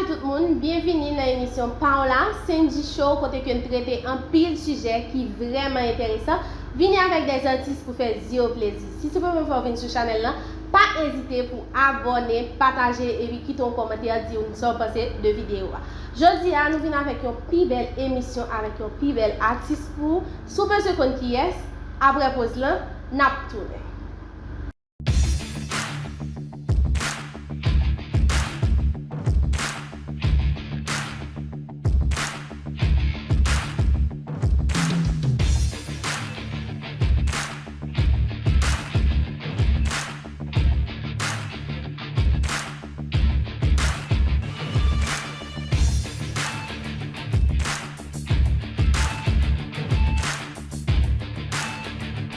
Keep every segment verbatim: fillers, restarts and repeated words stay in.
Tout moun, byenvini nan emisyon pa w la, Sendy Show, kote ke n trete anpil sijè ki vrèman enteresan. Vini avèk de atis pou fè zye w plezi. Si se premye fwa w vin sou chanèl lan, pa ezite pou abòne, pataje epi kite yon kòmantè, di nou sa w panse de videyo a. Jodi a, nou vin avèk yon pi bèl emisyon, avèk yon pi bèl atis pou ou. Si w bezwen konn kiyès, apre poz lan, n ap tounen.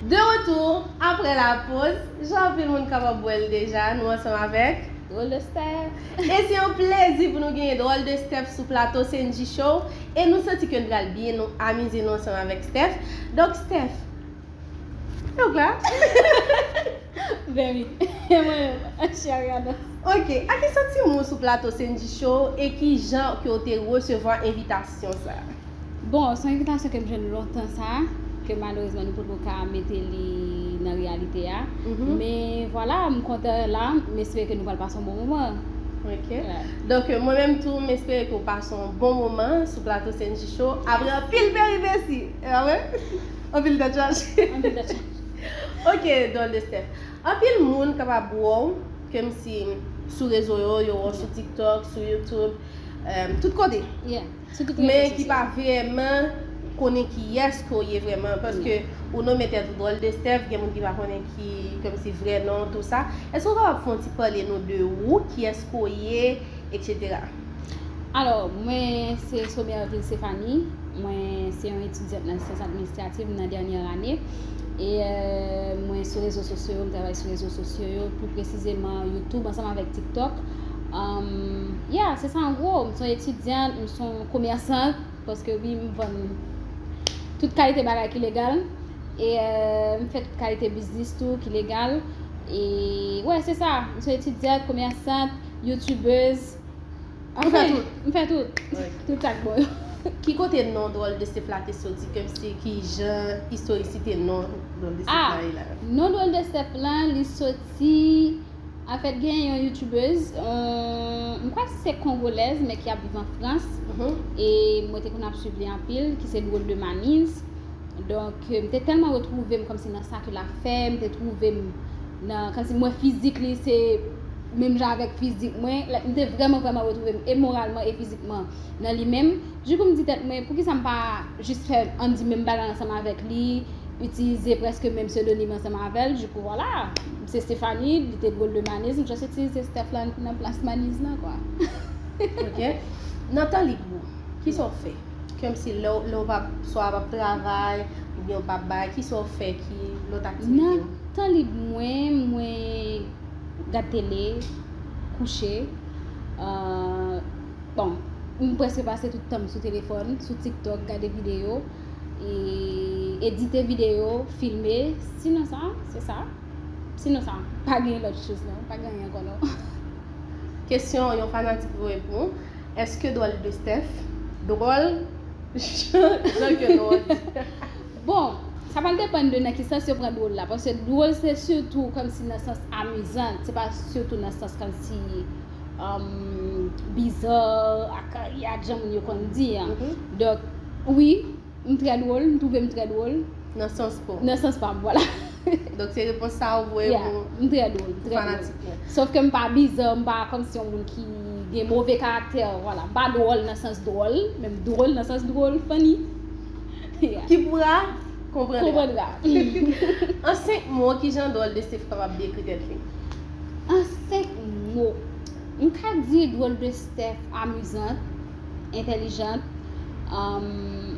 De retour après la pause, jan anpil moun kapab wè l deja, nou ansanm avèk Drôle de Steph. E se yon plezi pou nou genyen Drôle de Steph sou plato Sendy Show. E nou santi ke n pral byen, nou amize nou ansanm avèk Steph. Donk, Steph, donk la. Baby, e mwen menm, Shariana. Ok, a ki santiman w sou plato Sendy Show e ki jan ke w te resevwa envitasyon sa a? Bon, se yon envitasyon ke m jwenn lontan sa, ke malerezman nou potko ka mete li nan reyalite a. Mhm. Men vwala, m kontan la, m espere ke nou pral pase yon bon moman. Ok. Wè. Donk, mwen menm tou, m espere ke w pase yon bon moman sou plato Sendy Show. Apre anpil peripesi. E pa vre? Anpil tèt chaje. Anpil tèt chaje. Ok, Drôle de Steph. Anpil moun kapab wè w, kòmsi sou rezo yo, yo wè w sou TikTok, sou YouTube, em, tout kote. Yeah. Sou tout rezo sosyo. Men ki pa vrèman konnen kiyès ke w ye vrèman, paske ou nonmen tèt ou Drôle de Steph, gen moun ki pa konnen ki, kòmsi vrè non, tou sa. Èske w kapab fè yon ti pale nou de ou, kiyès ke w ye, et cetera? Alò, mwen se Somerville Stéphanie. Mwen se yon etidyant nan syans administrativ, m nan dènyè ane. E, euh, mwen sou rezo sosyo, m travay sou rezo sosyo yo, pli presizeman YouTube ansanm avèk TikTok. Um, yeah, se sa an gwo. M se yon etidyant, m se yon komèsant, paske wi, m vann tout kalite bagay ki legal. E, euh, m fè tout kalite biznis tou ki legal. E, wè, se sa. M se yon etidyant, komèsant, youtubèz. Ou fè tout? M fè tout. Ok. Tout sa k bon yo. Ki kote non Drôle de Steph la te soti, kòmsi ki jan istorisite non Drôle de Steph la ye la? Ah, non Drôle de Steph lan, li soti, anfèt, gen yon youtubèz, euh, m kwè se kongolèz, men ki ap viv an Frans, mhm, e mwen te konn ap swiv li anpil, ki se Drôle de Maniz. Donk, euh, m te tèlman retwouve m kòmsi nan sa ke l ap fè, m te twouve m nan, kòmsi m wè fizik li se menm jan avèk fizik mwen, like, m te vrèman, vrèman retwouve m e moralman e fizikman nan li menm. Dikou, m di tèt mwen, poukisa m pa jis fè, ann di, menm bagay ansanm avèk li, itilize prèske menm psedonim ansanm avè l? Dikou, vwala, m se Stéphanie, li te Drôle de Maniz, m jis itilize Steph lan nan plas Maniz lan, kwa. Ok. Nan tan lib ou, kisa w fè? Kòmsi lè w, lè w p ap, swa w p ap travay, oubyen w p ap bay, kisa w fè ki lòt aktivite w? Nan tan lib mwen, mwen gad tele, kouche, euh, bon, m prèske pase tout tan m sou telefòn, sou TikTok, gade videyo, e edite videyo, filme, sinon sa, se sa. Sinon sa, pa gen lòt choz non, pa gen anyen ankò non. Kesyon yon fanatik voye pou ou. Èske Drôle de Steph dwòl jan, jan ke non an di? Bon, sa pral depann de nan ki sans yo pran dwòl la, paske dwòl se sitou kòmsi nan sans amizan, se pa sitou nan sans kòmsi, um, biza, akari ak jan moun yo konn di an. Mhm. Donk, wi, m trè dwòl, m twouve m trè dwòl. Nan sans pa w. Nan sans pa m, vwala. Donk, se repons sa ou voye pou fanatik mwen. Yeah, m trè dwòl, m trè dwòl. Sof ke m pa biza, m pa kòmsi yon moun ki gen move karaktè, vwala. M pa dwòl nan sans dwòl, men m dwòl nan sans dwòl, funny. Yeah. Ki poura konprann. Konprann. An senk mo, kijan Drôle de Steph kapab dekri tèt li? An senk mo, m ka di Drôle de Steph amizant, entèlijant, um,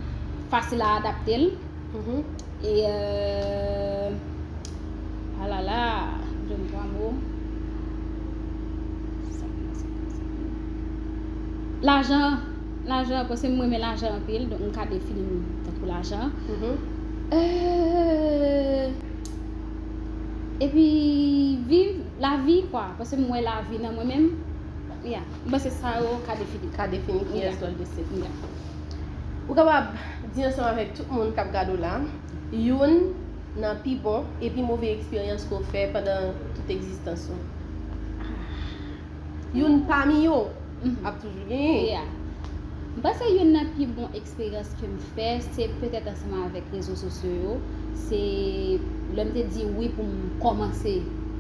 fasil a adapte l. Mhm. E, euh, alala, m jwenn twa mo. Lajan, lajan, paske m renmen lajan anpil, donk m ka defini m tankou lajan. Mhm. Euh, epi viv lavi, kwa, paske m wè lavi nan mwen menm. Yeah. M panse sa yo ka defini. Ka defini kiyès Yeah. Dwòl de Steph. Yeah. Ou kapab di ansanm avèk tout moun k ap gade w la, youn nan pi bon e pi move eksperyans ke w fè pandan tout egzistans ou. Youn pami yo Mhm. ap toujou genyen. Yeah. M panse youn nan pi bon eksperyans ke m fè, se petèt ansanm avèk rezo sosyo yo. Se lè m te di wi pou m kòmanse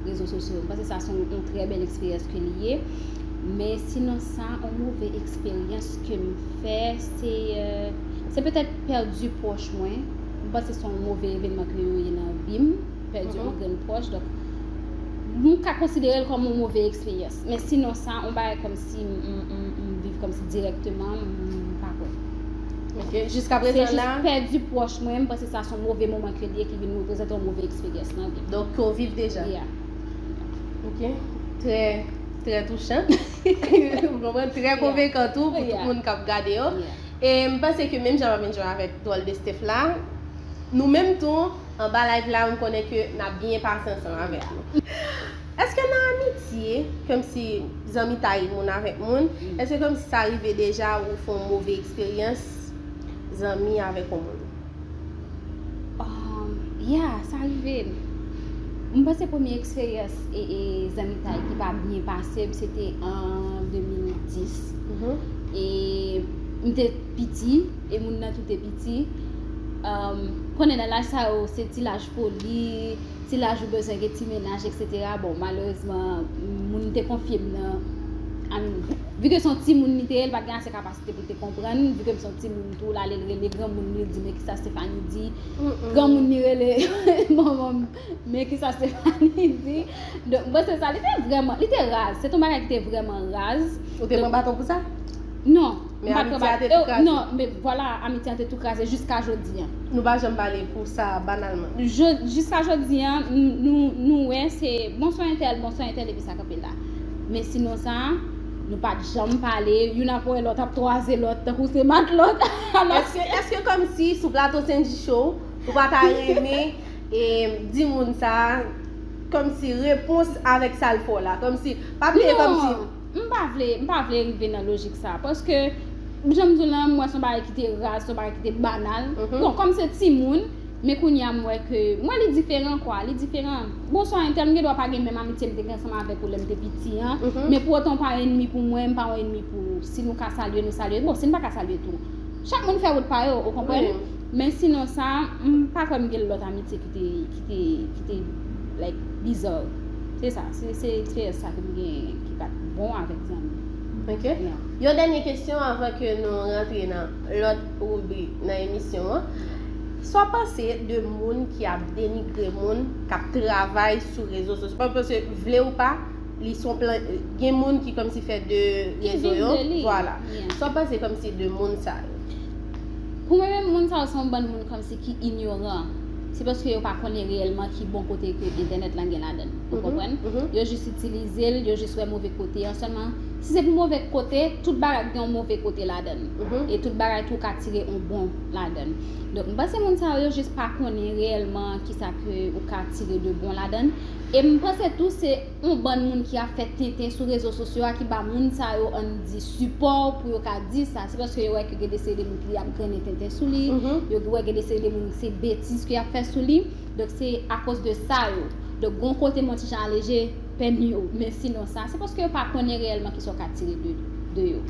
rezo sosyo yo. M panse sa se yon, yon trè bèl eksperyans ke li ye. Men sinon sa, yon move eksperyans ke m fè, se, euh, se petèt pèdi pwòch mwen. M panse se yon move evènman ke yo ye nan vi m. Pèdi Mhm. yon grenn pwòch. Donk, m ka konsidere l kòm yon move eksperyans. Men sinon sa, yon bagay kòmsi m, m, m, m viv kòmsi dirèkteman, m, m pa kwè. Ok, jiska Se prezan jis la, pèdi pwòch mwen, m panse sa se yon move moman ke li ye ki vin reprezante yon move eksperyans nan vi m. Donk ke w viv deja. Yeah. Ok, trè, trè touchan. Ou konprann? Trè konvenkan tou pou tout Yeah. Moun k ap gade yo. Yeah. E m panse ke menm jan m ap enjoy avèk Dwòl de Steph la, nou menm tou, anba live la, m konnen ke n ap byen pase ansanm avèk nou. Èske nan amitye, kòmsi zanmitay moun avèk moun, Mm. èske kòmsi sa rive deja ou fè yon move eksperyans zanmi avèk yon moun? Um, yeah, sa rive. M panse premye eksperyans e, e zanmitay ki pa byen pase m, se te an de mil dis. Mhm. E m te piti, e moun nan tou te piti. Um, konnen nan laj sa yo, se ti laj foli, ti laj ou bezwen gen ti mennaj, etsetera. Bon, malerezman, moun te konfye m nan, I mean, vi ke se yon timoun li te ye, li pa t gen ase kapasite pou l te konprann, vi ke m se yon timoun tou, l ale l rele granmoun li, li di, "Men kisa Stephanie di?" Granmoun li rele manman m, "Men kisa Stephanie di?" Donk, mwen se sa, li te vrèman, li te raz. Se te yon bagay ki te vrèman raz. Ou te pran baton pou sa? Non. Men M pa t amitye pran a te bat- tou kraze. Non, men vwala, amitye a te tou kraze jiska jodi an. Nou pa janm pale pou sa banalman. Je- Jiska jodi an, n- nou, nou wè se bonswa entèl, bonswa entèl, epi sa kanpe la. Men sinon sa, nou pa t janm pale, youn ap wè lòt, ap twaze lòt, tankou se matlòt. Alò, Èske, èske kòmsi sou plato Sendy Show, ou pa ta renmen e, di moun sa, kòmsi repons avèk sa l fè w la, kòmsi, pa bliye kòmsi. Non, m pa vle, m pa vle rive nan lojik sa, paske, jan m di w lan, m wè se yon bagay ki te raz, se yon bagay ki te banal. Mhm. Bon, kòm se timoun, men kounye a m wè ke, m wè li diferan kwa, li diferan. Bonswa entèl, m gen dwa pa gen menm amitye m te gen ansanm avèk ou lè m te piti an, Mhm. men pou otan w pa yon enmi pou mwen, m pa yon enmi pou ou. Si nou ka salye, nou salye. Bon, si n pa ka salye tou, chak moun fè wout pa yo, ou konprann? Wi. Men sinon sa, m pa kwè m gen lòt amitye ki te, ki te, ki te, like, bizarre. Se sa, se, se eksperyans sa ke m gen ki pa t bon avèk zanmi. Ok. Yeah. Yon dènye kesyon anvan ke nou rantre nan lòt ribrik nan emisyon an. Sa w panse de moun ki ap denigre moun k ap travay sou rezo sosyo? Paske vle ou pa, li se yon plan, gen moun ki kòmsi fè de Ki rezo viv yo. de li. Vwala. Yeah. Sa w panse kòmsi de moun sa yo? Pou mwen menm, moun sa yo se yon bann moun kòmsi ki inyoran. Se paske yo pa konnen reyèlman ki bon kote ke entènèt lan gen ladan l. Ou Mhm, konprann? mhm. Yo jis itilize l, yo jis wè move kote an sèlman. Si se pou move kote, tout bagay gen yon move kote ladan l. Mhm. E tout bagay tou ka tire yon bon ladan l. Donk, m panse moun sa yo, yo jis pa konnen reyèlman kisa ke ou ka tire de bon ladan l. E m panse tou se yon bann moun ki ap fè tenten sou rezo sosyo a ki ba moun sa yo, ann di, sipò pou yo ka di sa. Se paske yo wè ke gen de seri de moun ki ap grennen tenten sou li, Mhm. yo wè gen de seri de moun se betiz ke y ap fè sou li. Donk se akoz de sa yo. Donk gon kote m yon ti jan aleje pèn yo. Men sinon sa, se paske yo pa konnen reyèlman kisa yo ka tire de, de yo.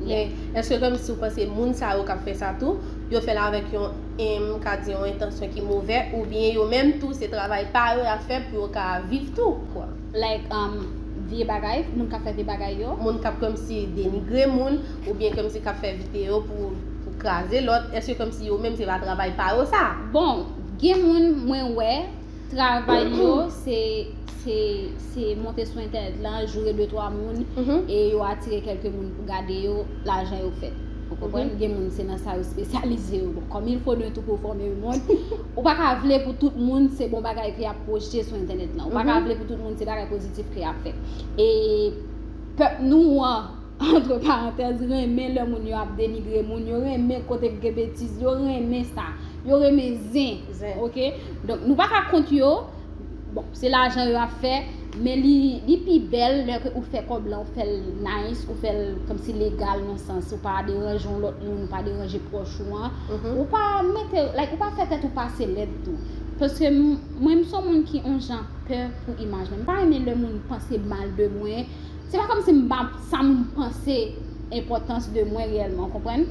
Yeah. Men èske kòmsi w panse moun sa yo k ap fè sa tou, yo fè l avèk yon, em, m ka di yon entansyon ki move, oubyen yo menm tou se travay pa yo y ap fè pou yo ka viv tou, kwa? Like, um, vye bagay, moun k ap fè vye bagay yo. Moun k ap kòmsi denigre moun, oubyen kòmsi k ap fè videyo pou, pou kraze lòt, èske kòmsi yo menm se pa travay pa yo sa? Bon, gen moun mwen wè, travay yo, se, se, se monte sou entènèt lan, joure de twa moun, Mhm. e yo atire kèlke moun pou gade yo, lajan yo fèt. Ou konprann? Mhm. Gen moun se nan sa yo espesyalize yo. Bon, comme il faut de tout pour former le monde. Ou pa ka vle pou tout moun se bon bagay ke y ap pwojte sou entènèt lan. Ou pa ka Mhm. vle pou tout moun se bagay pozitif ke y ap fè. E pèp nou an, antre parantèz, renmen lè moun yo ap denigre moun, yo renmen kote k gen betiz, yo renmen sa, yo renmen zen. Zen. Ok? Donk, nou pa ka kont yo. Bon, se lajan yo ap fè, Men li, li pi bèl lè ke ou fè kòb la, ou fè l nice, ou fè l kòmsi legal nan sans, ou pa deranje yon lòt moun, ou pa deranje pwòch ou an. Ou pa mete, like, ou pa fè tèt ou pase lèd tou. Paske m- mwen, m se yon moun ki yon jan pè pou imaj mwen. M pa renmen lè moun panse mal de mwen. Se pa kòmsi m ba sa moun panse enpòtans de mwen reyèlman, w konprann?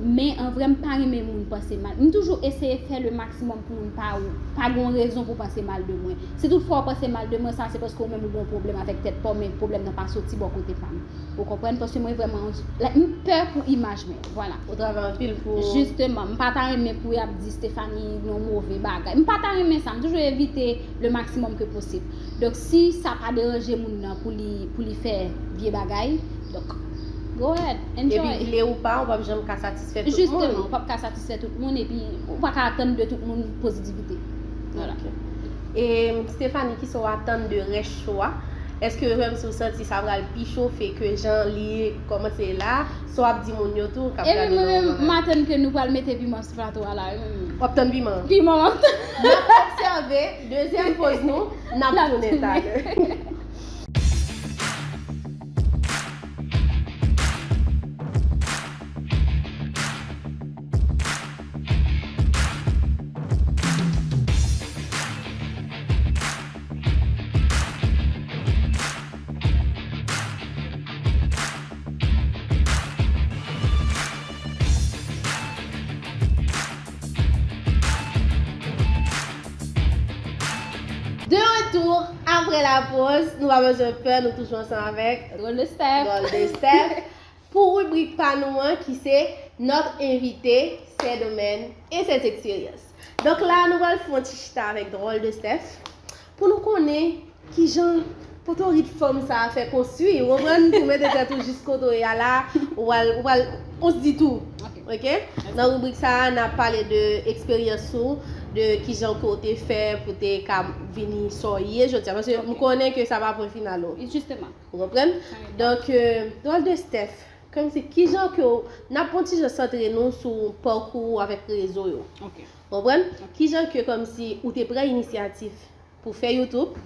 Men an vrè, m pa renmen moun panse mal. M toujou eseye fè le maksimòm pou moun pa, pa gen yon rezon pou panse mal de mwen. Si toutfwa w panse mal de mwen, sa se paske ou menm ou gen yon pwoblèm avèk tèt pa w, men pwoblèm nan pa soti bò kote pa m. Ou konprann? Paske mwen vrèman, like, m pè pou imaj mwen. Vwala. Ou travay anpil pou. Jisteman, m pa ta renmen pou y ap di Stephanie yon move bagay. M pa ta renmen sa. M toujou evite le maksimòm ke posib. Donk, si sa pa deranje moun nan pou li, pou li fè vye bagay, donk, go ahead, enjoy. Epi vle ou pa, ou p ap janm ka satisfè tout moun. Jisteman, ou p ap ka satisfè tout moun, epi ou pa ka atann de tout moun pozitivite. Vwala. Ok. E Stephanie, kisa w atann de rès show a? Èske menm si w santi sa pral pi chofe ke jan li kòmanse la, sa w ap di moun yo tou k ap gade nou an? Epi mwen menm, m atann ke nou pral mete piman sou plato a la, wi, mwen menm. W ap tann piman? Piman, m ap tann. N ap obsève dezyèm poz nou, n ap tounen talè. De retour après la pause, nou pa bezwen pè, nou toujou ansanm avèk Drôle de Steph. Drôle de Steph. Pou ribrik pa nou an ki se Notre invité, ses domaines et ses expériences. Donk la, nou pral fè yon ti chita avèk Drôle de Steph pou nou konnen kijan potorit fanm sa a fè konstwi, ou konprann, pou mete tèt ou jis kote w ye a la, ou pral, ou pral, on se dit tout. Ok? Nan ribrik sa a, n ap pale de eksperyans ou, de kijan ke w te fè pou te ka vini sa w ye jodi a. Paske m konnen ke sa pa pwen final ou. Jisteman. Ou konprann? Donk, euh, Drôle de Steph, kòmsi, kijan ke w, n ap pran ti jan santre nou sou pakou w avèk rezo yo. Ok. Konprann? Kijan ke kòmsi ou te pran inisyativ pou fè YouTube,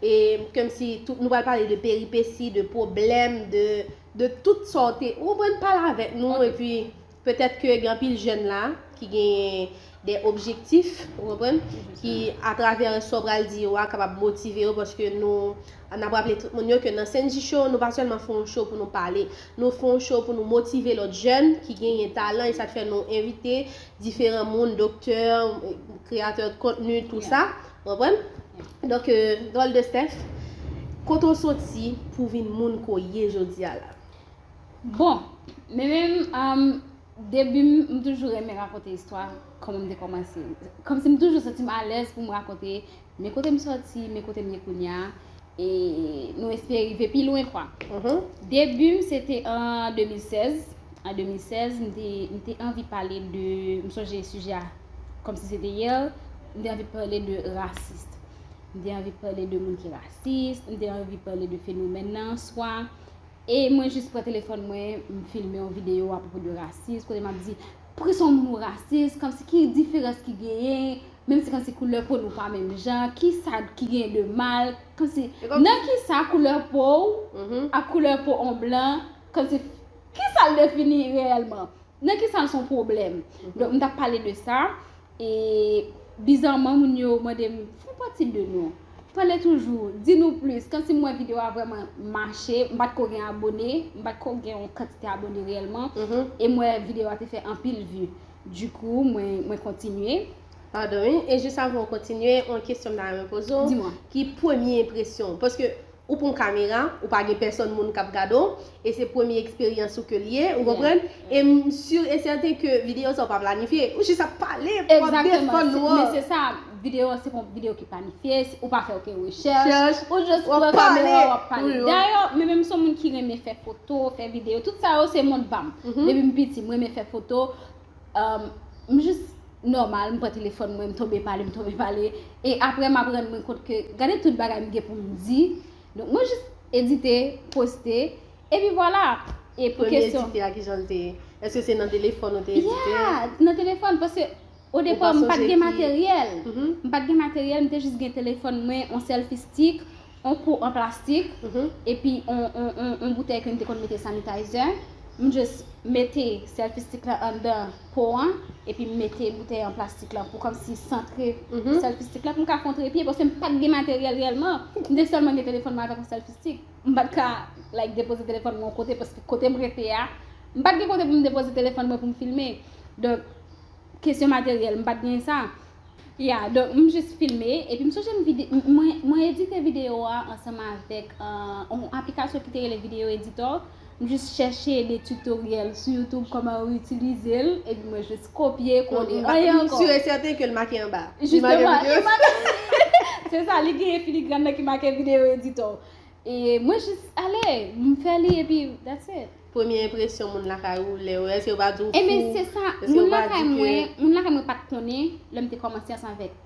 e kòmsi tout, nou pral pale de peripesi, de pwoblèm, de, de tout sa w te, ou konprann, pale avèk nou, epi petèt ke gen anpil jèn la ki genyen de objektif, ou konprann, ki atravè sa w pral di yo a kapab motive yo, paske nou, n ap raple tout moun yo ke nan Senji Show, nou pa sèlman fè yon show pou nou pale, nou fè yon show pou nou motive lòt jèn ki genyen talan, e sa k fè nou envite diferan moun, doktè, kreyatè de kontni, tou sa, ou konprann? Donk, euh, Drôle de Steph, kote w soti pou vin moun ke w ye jodi a la? Bon, men menm, um, debi m, m toujou renmen rakonte istwa, kòman m te kòmanse. Kòmsi m toujou santi m alèz pou m rakonte, men kote m soti, men kote m ye kounye a, e nou espere rive pi lwen, kwa. Debi m, se te an de mil sèz. An de mil sèz, m te, m te anvi pale de, m sonje sijè a, kòmsi se te yè, m te anvi pale de rasis. M te anvi pale de moun ki rasis, m te anvi pale de fenomèn nan an swa. E mwen jis pran telefòn mwen, m filme yon videyo apwopo de rasis, kote m ap di, poukisa yon moun ou rasis, kòmsi ki diferans ki genyen, menm si kòmsi koulè po nou pa menm jan, kisa ki genyen de mal, kòmsi nan kisa koulè po w ak koulè po yon blan, kòmsi kisa l defini reyèlman? Nan kisa l se yon pwoblèm? Donk, m t ap pale de sa, e bizarman, moun yo mande m, fè yon pati de nou. Pale toujou, di nou plis. Kòmsi m wè videyo a vrèman mache, m pa t ko gen abone, m pa t ko gen yon kantite abone reyèlman, e m wè videyo a te fè anpil vi. Dikou, mwen, mwen kontinye. Padon, wi. E jis avan w kontinye, yon kesyon m ta renmen poze w. Di mwen. Ki premye enpresyon w? Paske ou pran kamera, ou pa gen pèsòn moun k ap gade w, e se premye eksperyans ou ke l ye, ou konprann? E m si e sèten ke videyo sa w pa planifye, ou jis ap pale, w ap defann nou an. Men se sa, videyo an se pa yon videyo ki planifye, ou pa fè okenn rechèch, ou jis pran kamera, w ap pale. Dayè, men menm se yon moun ki renmen fè foto, fè videyo, tout sa yo se mond pa m. Depi m piti, m renmen fè foto, um, m jis nòmal, m pran telefòn mwen, m tonbe pale, m tonbe pale. E apre, m ap rann mwen kont ke, gade tout bagay m gen pou m di. Donk, mwen jis edite, poste, epi vwala. E pou kesyon. Premye edite a, kijan l te ye? Èske se nan telefòn ou te edite? Yeah, nan telefòn, paske o depa, m pa t gen materyèl. M pa t gen materyèl, m te jis gen telefòn mwen, yon selfie stick, on po an plastik, epi on, on, on, on boutèy ke m te konn mete sanitizer. M just mete selfie stick la anndan po an, epi m mete boutèy an plastik la pou kòmsi santre selfie stick la, pou m ka fè on trepye, paske m pa t gen materyèl reyèlman. M te sèlman gen telefòn mwen avèk on selfie stick. M pa t ka, like, depoze telefòn mwen yon kote, paske kote m rete a, m pa t gen kote pou m depoze telefòn mwen pou m filme. Donk, kesyon materyèl, m pa t gen sa. Ya, donk, m jis filme, epi m sonje m vide, m- mwen, mwen edite videyo a ansanm avèk euh, yon aplikasyon ki te rele Video Editor. M jis chèche de tutoriel sou YouTube kòman yo itilize l, epi mwen jis kopye, kole. Anyen ankò. M si e sèten ke l make anba. Li make Jisteman, videyo. Li make. Se sa, li gen filigran nan ki make Video Editor. E mwen jis ale, m fè li, epi that's it. Premye enpresyon moun lakay ou, lè yo, èske yo pa di w fou? Ebyen, se sa, moun lakay mwen, moun lakay mwen pa t konnen lè m te kòmanse ansanm avèk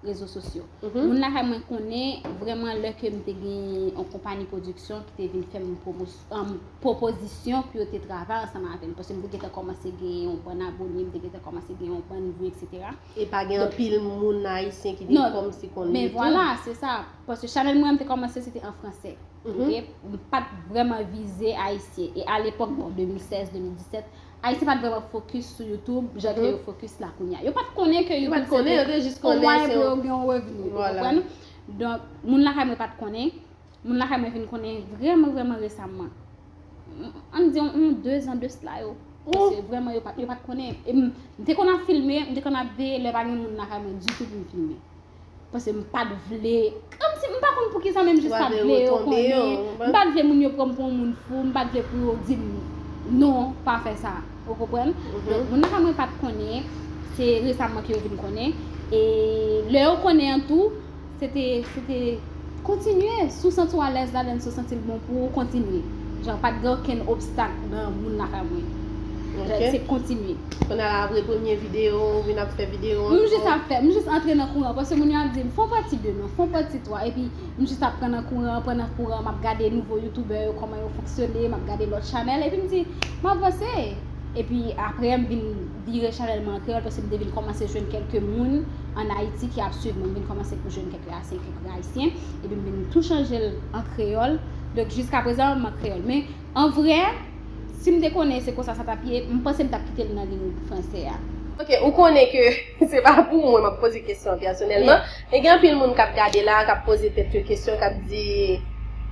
rezo sosyo. Moun lakay mwen konnen vrèman lè ke m te gen yon konpayi pwodiksyon ki te vin fè m pwomos- um, pwopozisyon pou yo te travay ansanm avè m, paske m te gentan kòmanse gen yon bann abone, m te gentan kòmanse gen yon bann view, etsetera. E pa gen anpil moun ayisyen ki te kòmsi konn YouTube. Men vwala, se sa. Paske chanèl mwen, m te kòmanse, se te an fransè. Ok? M pa t vrèman vize ayisyen. E alepòk, bon, de mil sèz, de mil disèt, ayisyen pa t vrèman fokis sou YouTube, jan ke yo fokis la kounye a. Yo pa t konnen ke YouTube se te on mwayen pou yo gen yon revni. Ou konprann? Donk, moun lakay mwen pa t konnen. Moun lakay mwen vin konnen vrèman, vrèman resaman. Ann di yon, yon de zan de sila yo. Paske vrèman, yo pa t, yo pa t konnen. E m, m te konn ap filme, m te konn ap veye lè pa gen moun lakay mwen ditou pou m filme. Paske m pa t vle, kòmsi m pa konn poukisa, men m jis pa t vle yo konnen. M pa t vle moun yo pran m pou yon moun fou, m pa t vle pou yo di m non, pa fè sa. Ou konprann? Donk, moun lakay mwen pa t konnen, se resaman ke yo vin konnen. E lè yo konnen an tou, se te, se te kontinye. Si w santi w alèz ladan l, si w santi l bon pou ou, kontinye. Jan, pa t gen okenn obstak nan moun lakay mwen. Jan, se kontinye. Kounye a la, apre premye videyo, ou vin ap fè videyo ankò? M jis ap fè, m jis antre nan kouran, paske moun yo ap di m, fè yon pati de non, fè yon pati twa, epi m jis ap pran nan kouran, pran nan kouran, m ap gade nouvo youtubè yo, kòman yo fonksyone, m ap gade lòt chanèl, epi m di, m ap vanse. Epi apre, m vin vire chanèl mwen an kreyòl, paske m te vin kòmanse jwenn kèlke moun ann Ayiti ki ap swiv mwen, m vin kòmanse pou jwenn kèlke ayisyen, kèlke ayisyen, epi m vin tou chanje l an kreyòl. Donk, jiska prezan, m an kreyòl. Men, an vrè, si m te konnen se konsa sa t ap ye, m panse m t ap kite l nan liy franse a. Ok, ou konnen ke se pa pou mwen m ap poze kesyon an pèsonèlman, men gen anpil moun k ap gade la, k ap poze tèt yo kesyon, k ap di,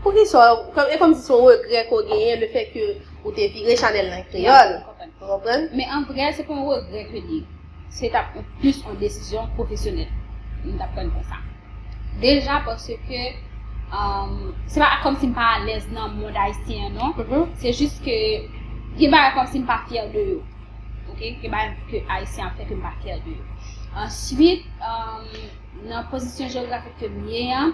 poukisa, e kòmsi se yon regrè ke w genyen, lefètke ou te vire chanèl nan kreyòl. Ou konprann? Men an vrè, se pa yon regrè ke li ye. Se t ap plis yon desizyon pwofesyonèl. M t ap pran konsa. Deja paske, um, se pa kòmsi m pa alèz nan mond ayisyen an, non. Se jis ke gen bagay kòmsi m pa fyè de yo. Ok? Gen bagay ke ayisyen ap fè ke m pa fyè de yo. Answit, um, nan pozisyon jewografik ke m ye an,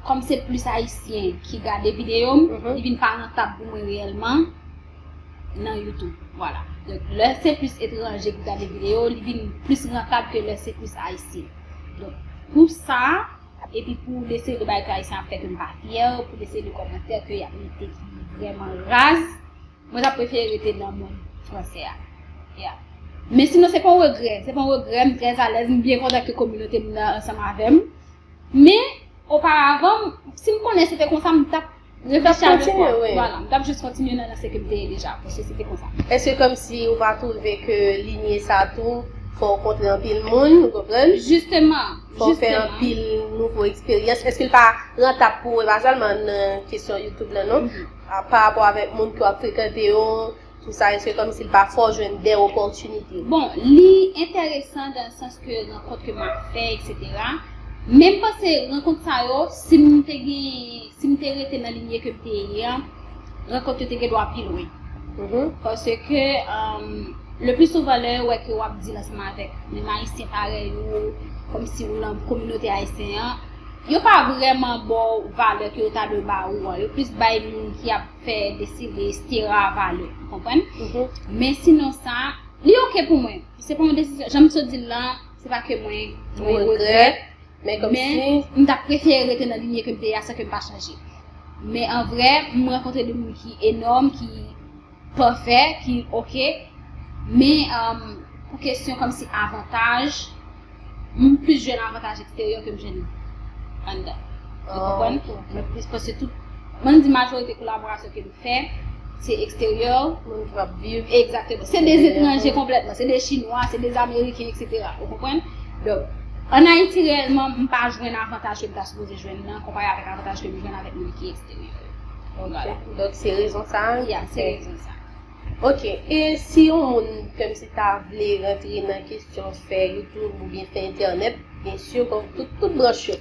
kòm se plis ayisyen ki gade videyo m, li vin pa rantab pou mwen reyèlman nan YouTube. Vwala. Donk, lè se plis etranje ki gade videyo, li vin plis rantab ke lè se plis ayisyen. Donk, pou sa, epi pou de seri de bagay ke ayisyen ap fè ke m pa fyè, pou de seri de kòmantè ke y ap mete ki vrèman raz, mwen t ap prefere rete nan mond franse a. Yeah. Men sinon, se pa yon regrè. Se pa yon regrè, m trè alèz, m byen kontan ke kominote m nan ansanm avè m. Men, oparavan, si m konnen se te konsa, m t ap reflechi a de fwa. Vwala, m t ap jis kontinye nan lanse ke m te ye deja, paske se te konsa. Èske kòmsi ou pa twouve ke linye sa tou, fò w kontre anpil moun, ou konprann? Jisteman, jisteman. Fò w fè anpil nouvo eksperyans. Èske l pa rantab pou ou, e pa sèlman nan kesyon YouTube lan, non? A, pa rapò avèk moun ke w ap frekante yo, tou sa, èske kòmsi l pa fè w jwenn de opòtinite? Bon, li enteresan dan sans ke rankont ke m ap fè, etsetera. Men m panse rankont sa yo, si m te gen, si m te rete nan linye ke m te ye an, rankont yo te gen dwa pi lwen. Paske, um, le pli souvan lè yo wè ke w ap deal ansanm avèk menm ayisyen parèy ou, kòmsi ou nan kominote ayisyen an, yo pa vrèman ba w valè ke yo ta dwe ba ou an. Yo plis bay moun ki ap fè deside, etsetera valè. Ou konprann? Men sinon sa, li oke pou mwen. Se pa yon desizyon, jan m sot di l lan, se pa ke mwen, mwen regrèt. Men kòmsi m t ap prefere rete nan linye ke m te ye a san ke m pa chanje. Men an vrè, m rankontre de moun ki enòm, ki pafè, ki oke. Men, um, pou kesyon kòmsi avantaj, m plis jwenn avantaj eksteryè ke m jwenn anndan. Ou konprann? Men plis paske tout, mwen di majorite kolaborasyon ke m fè, se eksteryè. Moun k ap viv. Egzakteman. Se de etranje konplètman. Se de chinwa, se de ameriken, etsetera. Ou konprann? Donk, ann Ayiti, reyèlman, m pa jwenn avantaj ke m ta sipoze jwenn nan, konpare avèk avantaj ke m jwenn avèk moun ki eksteryè. Vwala. Donk, se rezon sa a? Ya, se rezon sa a. Ok, e si yon moun kòmsi ta vle rantre nan kesyon fè YouTube oubyen fè entènèt, byen si, kon tout, tout branch yo,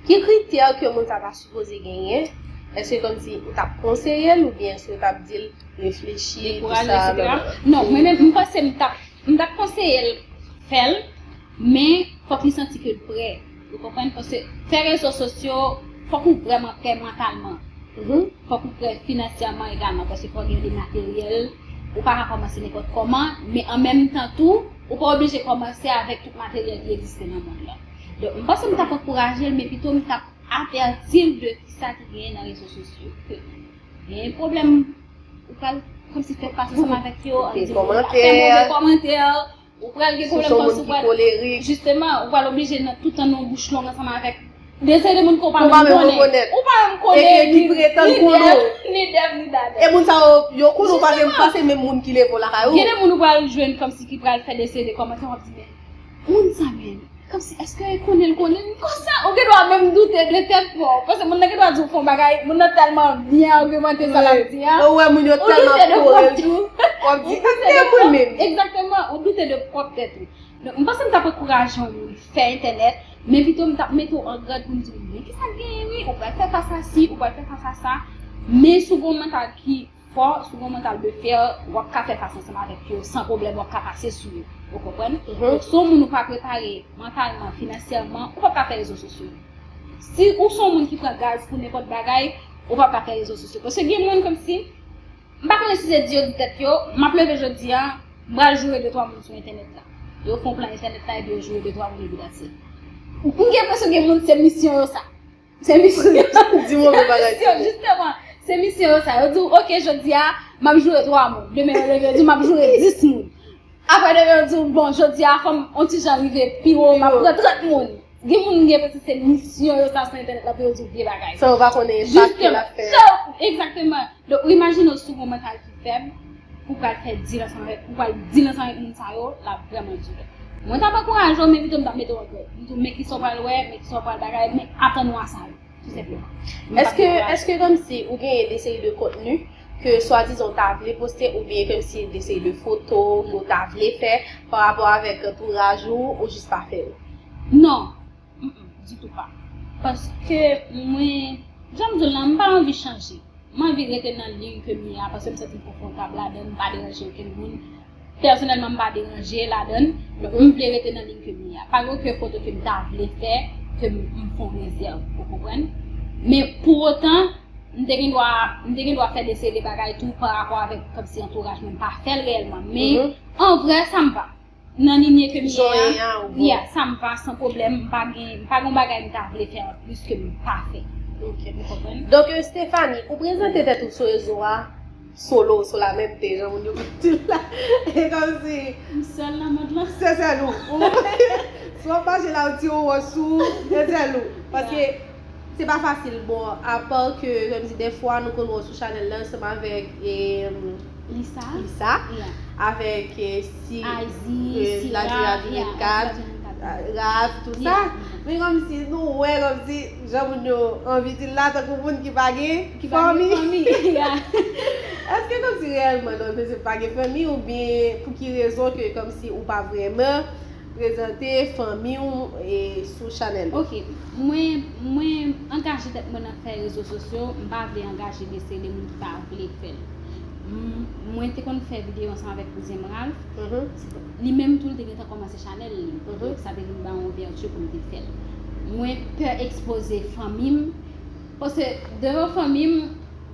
ki kritè ke moun sa ta sipoze genyen? Èske kòmsi ou t ap konseye l oubyen èske ou t ap di l reflechi, tou sa, blablabla? Non, mwen menm, m panse m t ap, m t ap konseye l fè l, men fòk li santi ke l prè. Ou konprann? Paske fè rezo sosyo, fòk ou vrèman prè mantalman. Fòk ou prè finansyèman egalman, paske fòk gen de materyèl. Ou pa ka kòmanse nenpòt kòman, men an menm tan tou, ou pa oblije kòmanse avèk tout materyèl ki egziste nan mond lan. Donk, m panse m t ap ankouraje l, men pito m t ap avèti l de kisa ki genyen nan rezo sosyo. Ke genyen pwoblèm, ou pral kòmsi fè fas ansanm avèk yo, ann di moun ap fè move kòmantè, ou pral gen pwoblèm paske ou pral, jisteman, ou pral oblije nan tout tan nan yon bouch long ansanm avèk de seri de moun ke ou pa menm konnen. Ou pa menm konnen. E ke ki pretann konnen w. Ni dev, ni dadèv. E moun sa yo, yo konnen w pa menm, pa se menm moun ki leve w lakay ou. Gen de moun ou pral jwenn kòmsi ki pral fè de seri de kòmantè, w ap di, men, moun sa menm, kòmsi, èske l konnen l konnen m konsa? Ou gen dwa menm doute de tèt pa w. Paske moun nan gen dwa di w fè yon bagay, moun nan tèlman byen agimante sa l ap di a. Ou wè moun yo tèlman ap kore l tou. W ap di, a, se mwen menm. Egzakteman, ou doute de pwòp tèt ou. Donk, m panse m t ap ankouraje yon moun fè entènèt, men pito m t ap mete w an gad pou m di w, men kisa k genyen wi, ou pral fè fas a si, ou pral fè fas a sa. Men si w gen yon mantal ki fò, si w gen yon mantal de fè, w ap ka fè fas ansanm avèk yo san pwoblèm, w ap ka pase sou yo. Ou konprann? Donk, si yon moun ou pa prepare mantalman, finansyèman, ou p ap ka fè rezo sosyo. Si ou se yon moun ki pran gaz pou nenpòt bagay, ou p ap ka fè rezo sosyo. Paske gen moun kòmsi, m pa konnen si se di yo di tèt yo, m ap leve jodi a, m pral joure de twa moun sou entènèt la. Yo fè yon plan entènèt la, epi yo joure de twa moun, epi that's it. M gen enpresyon gen moun, se misyon yo sa. Se misyon yo. Di move bagay. Misyon, jisteman, se misyon yo sa. Yo di w, ok, jodi a, m ap joure twa moun. Demen yo leve, yo di w, m ap joure dis moun. Apre demen, yo di w, bon, jodi a, fò m on ti jan rive pi wo, m ap pran trant moun. Gen moun gen enpresyon se misyon yo sa sou entènèt la pou yo di w vye bagay. San yo pa konnen enpak ke l ap fè. Egzakteman. Donk, ou imajine w si w gen yon mantal ki fèb, pou w pral fè deal ansanm avèk, pou w pral deal ansanm avèk moun sa yo, l ap vrèman di w. Mwen t ap ankouraje w, men pito m t ap mete w an gad. M di w, men kisa w pral wè, men kisa w pral bagay, men atann w a sa yo, tou senpleman. Èske, èske kòmsi ou genyen de seri de kontni ke swadizan w ta vle poste oubyen kòmsi de seri de foto ke w ta vle fè pa rapò avèk antouraj ou, ou jis pa fè yo? Non. Mm, mm, ditou pa. Paske mwen, jan m di w la, m pa anvi chanje. M anvi rete nan liy ke m ye a, paske m santi m konfòtab ladan l, m pa deranje okenn moun. Pèsonèlman, m pa deranje ladan l. Donk, m vle rete nan liy ke m ye a. Pa gen okenn foto ke m ta vle fè, ke m, m fè yon rezèv, ou konprann? Men, pou otan, m te gen dwa, m te gen dwa fè de seri de bagay tou pa rapò avèk, kòmsi antouraj mwen, m pa fè l reyèlman. Men, an vrè, sa m va. Nan linye ke m ye a, yeah, sa m va san pwoblèm, m pa gen, m pa gen bagay m ta vle fè anplis ke m pa fè. Ok. Ou konprann? Donk, euh, Stephanie, ou prezante tèt ou sou rezo a, solo, solamente, jan moun yo konn di l la. E kòmsi. M sèl nan mond lan. Se sèl ou. Ou, si w ap mache la, ou tire yon wòch sou ou, se sèl ou. Paske, yeah. Se pa fasil, bon, apa ke, kòmsi dèfwa nou konn wè w sou chanèl la ansanm avèk, e, Lisa. Lisa, yeah. Avèk, e, si, Azi, e, Sira, Ladjira, yeah, vennkat, Ladjira vennkat, Raf, tou sa. Yeah. Men kòmsi nou wè, kòmsi jan moun yo anvi di l la, tankou moun ki pa gen fanmi. Ki pa gen fanmi, yeah. Èske kòmsi reyèlman, non, se pa gen fanmi, oubyen pou ki rezon ke kòmsi ou pa vrèman prezante fanmi w, e, sou chanèl ou? Ok, mwen, mwen angaje tèt mwen nan fè rezo sosyo, m pa vle angaje de seri de moun ki pa vle fè l. M, mwen te konn fè videyo ansanm avèk kouzen m Ralph. Mhm. Li menm tou, li te gentan kòmanse chanèl li. Mhm. Donk, sa te vin ba m yon ouvèti pou m te fè l. Mwen pè ekspoze fanmi m, paske devan fanmi m,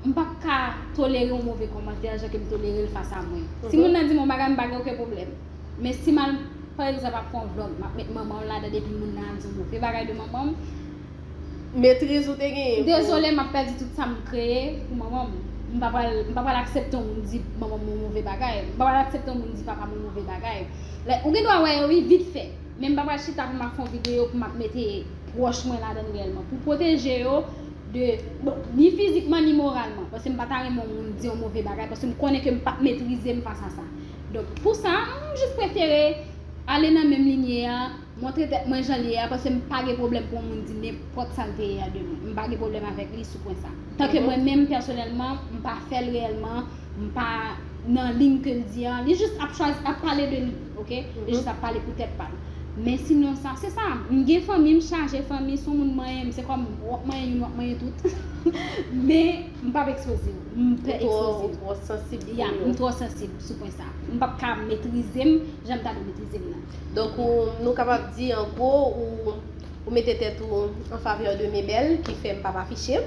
m p ap ka tolere yon move kòmantè jan ke m tolere l fas a mwen. Si moun nan di m yon bagay, m pa gen okenn pwoblèm. Men si m al, pa egzanp, ap fè yon vlòg, m ap met manman w ladan l epi moun nan al di yon move bagay de manman m, metriz ou te genyen pou... Dezole, m ap pèdi tout sa m kreye pou manman m. M pa pral, m pa pral aksepte yon moun di manman m yon move bagay. M pa pral aksepte yon moun di papa m yon move bagay. Like, ou gen dwa wè yo, wi, vit fè. Men m pa pral chita pou m ap fè yon videyo pou m ap mete pwòch mwen ladan l reyèlman. Pou pwoteje yo de, bon, ni fizikman, ni moralman. Paske m pa ta renmen yon moun di yon move bagay, paske m konnen ke m p ap metrize m fas a sa. Donk, pou sa, m jis prefere ale nan menm linye a, montre tèt mwen jan l ye a, paske m pa gen pwoblèm pou yon moun di nenpòt sa l te ye a de mwen. M pa gen pwoblèm avèk li sou pwen sa. Tanke mwen menm, pèsonèlman, m pa fè l reyèlman, m pa nan liy ke l di an. Li jis ap chwazi, ap pale de li, oke? Li jis ap pale pou tèt pa l. Men sinon sa, se sa. M gen fanmi, m chaje fanmi, se yon moun manyen m, se kòm w ap manyen youn, w ap manyen tout. Men m p ap ekspoze w. M pè ekspoze w. Ou twò sansib pou yo. Ya, m twò sansib sou pwen sa. M p ap ka metrize m jan m ta dwe metrize m nan. Donk, ou, nou kapab di, an gwo, ou, ou mete tèt ou an favè de Mebèl, ki fè m p ap afiche m.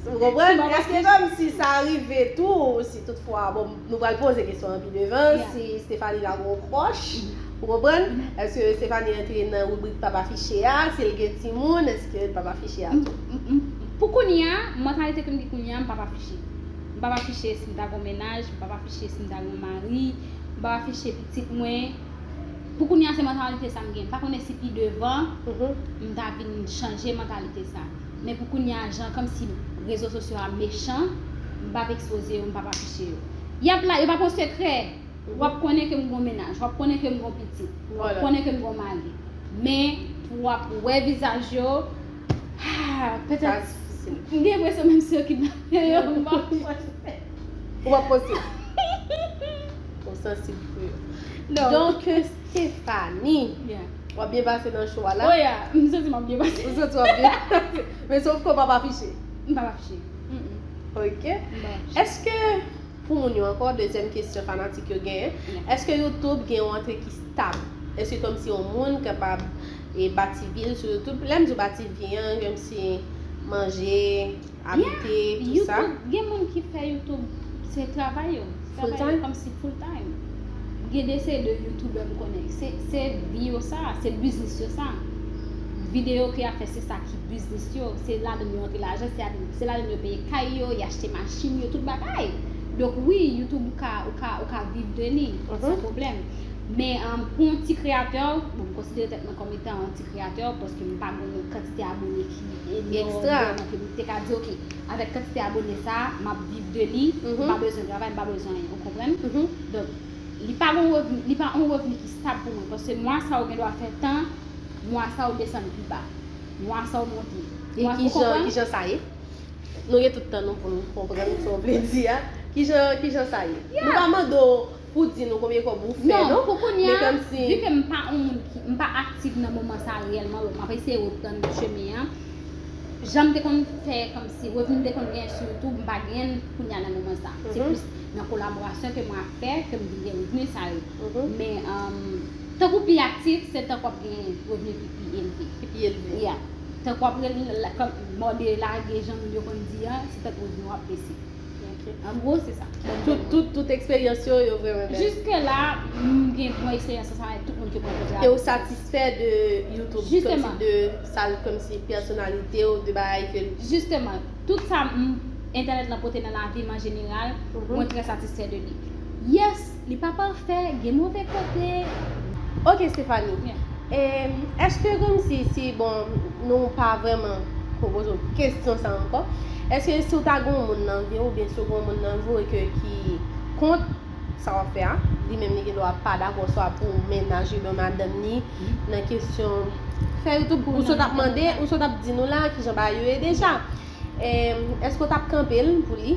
Ou konprann? Èske kòmsi sa rive tou, si toutfwa, bon, nou pral poze kesyon an pi devan, si Stephanie ta gon crush, ou konprann? Èske Stephanie antre nan ribrik p ap afiche a, si l gen timoun, èske l p ap afiche a tou? Pou kounye a, mantalite ke m gen kounye a, m p ap afiche. M p ap afiche si m ta gon mennaj, m p ap afiche si m ta gon mari, m p ap afiche pitit mwen. Pou kounye a, se mantalite sa m gen. M pa konnen si pi devan, m ta vin chanje mantalite sa. Men pou kounye a, jan kòmsi rezo sosyo a mechan, m p ap ekspoze yo, m p ap afiche yo. Y ap la, yo p ap yon sekrè. W ap konnen ke m gon mennaj, w ap konnen ke m gon pitit, w ap konnen ke m gon mari. Men, pou w ap wè vizaj yo, ah, petèt, m gen enpresyon menm si yo kidnape yo, m p ap poste. Ou p ap poste? Ou sansib pou yo. Donk, Stephanie, w ap byen pase nan show a la? Oh yeah, m santi m ap byen pase. Ou santi w ap byen pase? Men sof ke w p ap afiche. M p ap afiche. Ok. Èske, pou moun yo ankò, dezyèm kesyon fanatik yo genyen, èske YouTube gen yon rantre ki stab? Èske kòmsi yon moun kapab e bati vi l sou YouTube? Lè m di w bati vi an, kòmsi manje, abite, tou sa. YouTube, gen moun ki fè YouTube, se travay yo. Se travay yo kòmsi full time. Gen de seri de YouTuber m konnen. Se, se vi yo sa, se biznis yo sa. Videyo ke y ap fè, se sa ki biznis yo. Se ladan yo antre lajan, se ladan, se ladan yo peye kay yo, y achte machin yo, tout bagay. Donk wi, YouTube ou ka, ou ka, ou ka viv de li, san pwoblèm. Men, um, pou yon ti kreyatè, bon, m konsidere tèt mwen kòm etan yon ti kreyatè, paske m pa gen yon kantite abone ki enòm vrèman ke m te ka di, ok, avèk kantite abone sa, m ap viv de li, m pa bezwen travay, m pa bezwen anyen, ou konprann? Donk, li pa yon revni, li pa yon revni ki stab pou mwen, paske mwa sa ou gen dwa fè tan, mwa sa ou desann pi ba, mwa sa ou monte. E kijan, kijan sa ye? Nou gen tout tan nou pou nou konprann sa w vle di a. Kijan, kijan sa ye? Nou pa mande w pou di nou konbyen kòb ou fè, non? Non, pou kounye a, vi ke m pa yon moun ki, m pa aktif nan moman sa reyèlman, bon, m ap eseye reprann chemen an. Jan m te konn fè kòmsi revni m te konn genyen sou YouTube, m pa genyen l kounye a nan moman sa. Se plis nan kolaborasyon ke mwen ap fè ke m vin gen revni sa yo. Men, um, tank ou pi aktif, se tank w ap gen revni ki pi elve. Ki pi elve. Yeah. Tank w ap rele, la, kòm, mòde lage, jan moun yo konn di an, se tank revni w ap bese. An gwo, se sa. Tout, tout, tout eksperyans yo, yo vrèman bèl. Jiske la, m gen bon eksperyans ansanm avèk tout moun ke mwen rankontre avèk yo. E w satisfè de YouTube, kòmsi de sa l, kòmsi pèsonalite w, de bagay ke l... Jisteman, tout sa m, entènèt lan pote nan lavi m an jeneral, mwen trè satisfè de li. Yes, li pa pafè, gen move kote. Ok, Stephanie. Yeah. E, èske kòmsi, si, bon, nou pa vrèman ko poze w kesyon sa ankò, èske si w ta gen yon moun nan vi w, oubyen si w gen yon moun nan vi w e ke ki kont sa w ap fè a, li menm li gen dwa pa dakò, swa pou mennaj li oubyen madanm li, nan kesyon fè YouTube, ou sot ap mande, ou sot ap di nou la kijan bagay yo ye deja. Em, èske w t ap kanpe l pou li?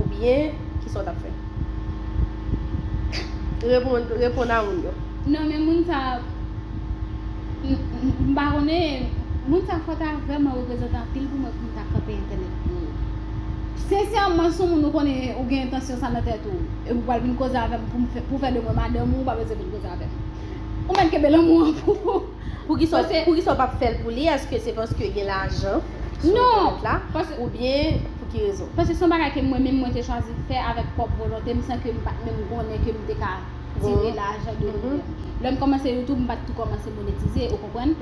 Oubyen, kisa w t ap fè? Reponn, reponn a moun yo. Non, men moun sa, m, m, m pa konnen, moun sa fò ta vrèman reprezante anpil pou mwen pou m ta kanpe entènèt pou yo. Sensèman, si yon moun ou konnen ou gen entansyon sa nan tèt ou, epi w pral vin koze avè m pou m fè, pou fè de mwen madanm ou, ou pa bezwen vin koze avè m. Ou mèt kenbe lanmou an pou ou. Poukisa, poukisa w p ap fè l pou li? Èske se paske gen lajan sou entènèt la? Oubyen pou ki rezon? Paske se yon bagay ke mwen menm mwen te chwazi fè avèk pwòp volonte m, san ke m pa t menm konnen ke m te ka tire lajan de li menm. Lè m kòmanse YouTube, m pa t tou kòmanse monetize, ou konprann?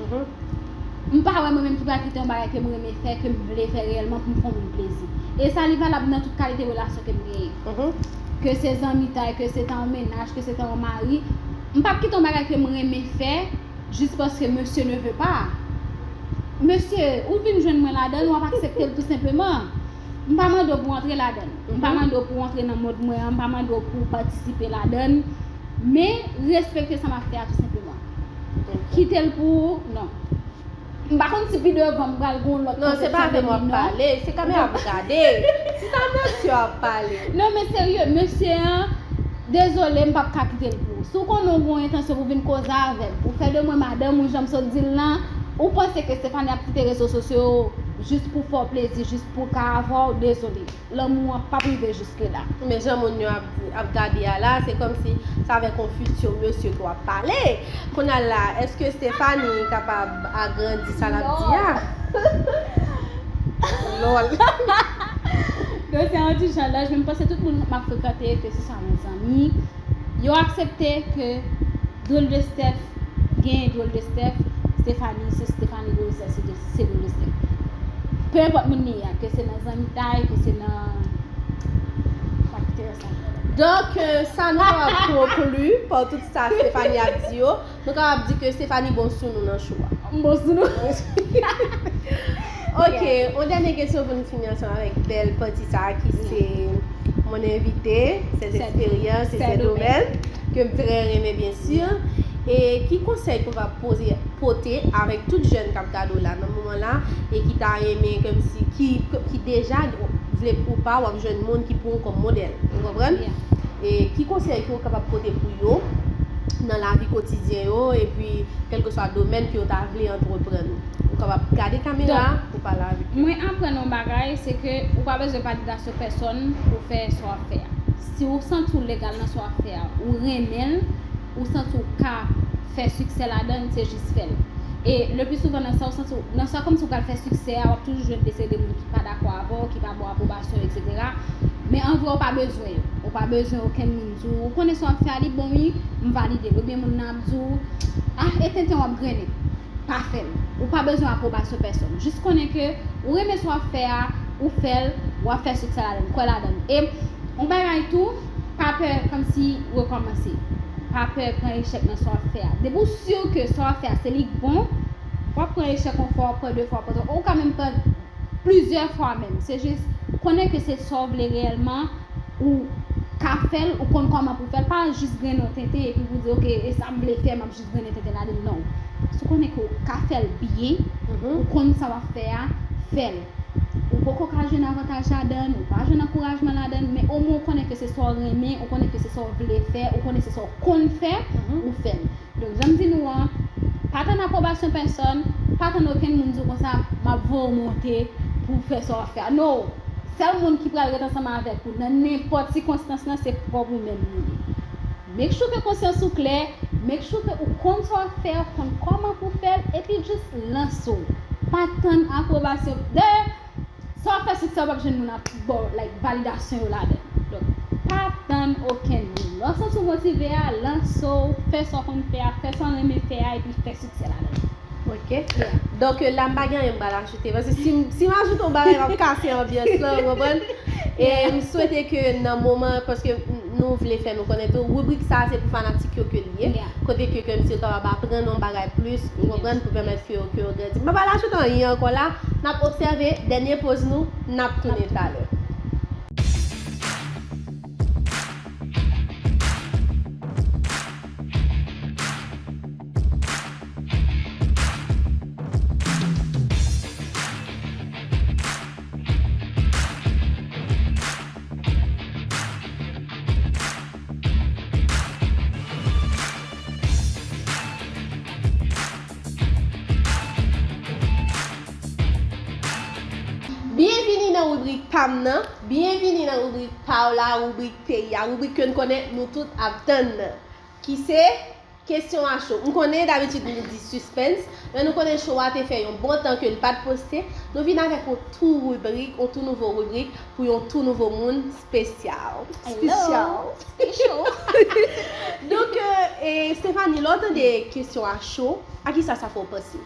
M pa wè mwen menm ki pral kite yon bagay ke m renmen fè, ke m vle fè reyèlman pou m fè yon moun plezi. E sa li valab nan tout kalite relasyon ke m genyen. Ke se zanmitay, ke se ta yon mennaj, ke se ta yon mari. M p ap kite yon bagay ke m renmen fè, jis paske monsieur ne veut pas. Mesye, ou vin jwenn mwen ladan l, w ap aksepte l tou senpleman. M pa mande w pou w antre ladan l. M pa mande w pou w antre nan mond mwen an, m pa mande w pou w patisipe ladan l. Men, respekte sa m ap fè a tou senpleman. Kite l pou ou, non. M pa konn si pi devan m pral gen yon lòt konseksyon de li, non. Non, se pa avè m w ap pale, se kamera ap gade. Si sa mesye ap pale. Non, men serye, mesye an, dezole, m p ap ka kite l pou ou. Si w konnen w gen yon entansyon pou vin koze avè m, pou fè de mwen madanm ou, jan m sot di l lan, ou panse ke Stephanie ap kite rezo sosyo yo jis pou fè w plezi, jis pou l ka avè w, dezole. Lanmou an p ap rive jiske la. Men jan moun yo ap di, ap gade a la, se kòmsi sa avèk yon fiti mesye ke w ap pale. Kounye a la, èske Stephanie kapab agrandi sa l ap di a? Lòl. Donk, se yon ti challenge, men m panse tout moun m ap frekante, ke se swa mezanmi, yo aksepte ke Drôle de Steph, genyen Drôle de Steph, Stephanie, se Stephanie, Drôle de Steph, se, se Drôle de Steph. Pe enpòt moun li ye a, ke se nan zanmitay, ke se nan, m ap kite sa. Donk, euh, sa nou kapab konkli pa tout sa Stephanie ap di yo, nou kapab di ke Stephanie bon sou nou nan show a. M bon sou nou. Ok, yon dènye kesyon pou nou fini ansanm avèk bèl pati sa a ki se mon invité, ses expériences et ses domaines, ke m trè renmen, byen si. E ki konsèy ke w ap poze, pote avèk tout jèn k ap gade w la nan moman la e ki ta renmen kòmsi, ki, ki deja, vle ou pa, w ap jwenn moun ki pran w kòm modèl. Ou konprann? E ki konsèy ke w kapab pote pou yo nan lavi kotidyen yo, epi kèlkeswa domèn ke yo ta vle antreprann? Ou kapab gade kamera pou pale avèk yo. Mwen aprann yon bagay, se ke ou pa bezwen validasyon pèsòn pou fè sa w ap fè a. Si w santi w legal nan sa w ap fè a, ou renmen l, ou santi w ka fè siksè ladan l, se jis fè l. E le pli souvan nan sa w santi w, nan sa kòmsi w pral fè siksè a, w ap toujou jwenn de seri de moun ki pa dakò avè w, ki pa ba w apwobasyon, etsetera. Men an vre, w pa bezwen yo. Ou pa bezwen okenn moun di w, ou konnen sa w ap fè a, li bon wi, m valide l. Oubyen moun nan ap di w, ah, e tenten w ap grennen. Pa fè l. Ou pa bezwen apwobasyon pèsòn. Jis konnen ke ou renmen sa w ap fè a, ou fè l, w ap fè siksè ladan l, kwè ladan l. E yon bagay tou, pa pè kòmsi rekòmanse. Pa pè pran echèk nan sa w ap fè a. Depi w si ke sa w ap fè a, se li k bon, w ap pran echèk yon fwa, w ap pran de fwa, w ap pran twa, ou ka menm pran plizyè fwa menm. Se jis konnen ke se sa w vle reyèlman, ou ka fè l, ou konn kòman pou w fè l, pa jis grennen w tenten epi pou w di, ok, e sa m vle fè, m ap jis grennen tenten ladan l, non. Si w konnen ke w ka fè l byen, ou konn sa w ap fè a, fè l. Ou poko ka jwenn avantaj ladan l, ou pa jwenn ankourajman ladan l, men omwen w konnen ke se sa w renmen, ou konnen ke se sa w vle fè, ou konnen se sa w konn fè, ou fè l. Donk, jan m di nou an, pa tann apwobasyon pèsòn, pa tann okenn moun di w konsa, m ap voye w monte pou w fè sa w ap fè a. No! Sèl moun ki pral ret ansanm avèk ou nan nenpòt sikonstans lan, se pwòp ou menm li ye. Make sure ke konsyans ou klè, make sure ke ou konn sa w ap fè, ou konn kòman pou w fè l, epi jis lanse w. Pa tann apwobasyon. Dayè, sa w ap fè siksè, ou p ap jwenn moun ap ba w, like, validasyon yo ladan l. Donk, pa tann okenn moun. Lè w santi w motive a, lanse w, fè sa w konn fè a, fè sa w renmen fè a, epi fè siksè ladan l. Ok. Yeah. Donk, la, m pa gen anyen m pral ajoute. Paske si, m- si m ajoute yon bagay, m ap kase anbyans lan, ou konprann? E m swete ke nan moman, paske nou vle fè nou konnen tou, ribrik sa a se pou fanatik yo ke l ye. Yeah. Kote ke kòmsi yo kapab aprann yon bagay plis, ou konprann, pou pèmèt ke yo, ke yo grandi. M pa pral ajoute anyen ankò la, n ap obsève dènye poz nou, n ap tounen talè. Byenvini nan ribrik pa m nan. Byenvini nan ribrik pa w la, ribrik peyi a, ribrik ke n konnen nou tout ap tann nan. Ki se kesyon a cho. M konnen dabitid nou di sispens, men nou konnen cho a te fè yon bon tan ke l pa t poste. Nou vin avèk yon tou ribrik, yon tou nouvo ribrik pou yon tou nouvo moun spesyal. Hello. Spesyal. Special. Donk, euh, e Stephanie, lè w tande kesyon a cho, a kisa sa fè w panse?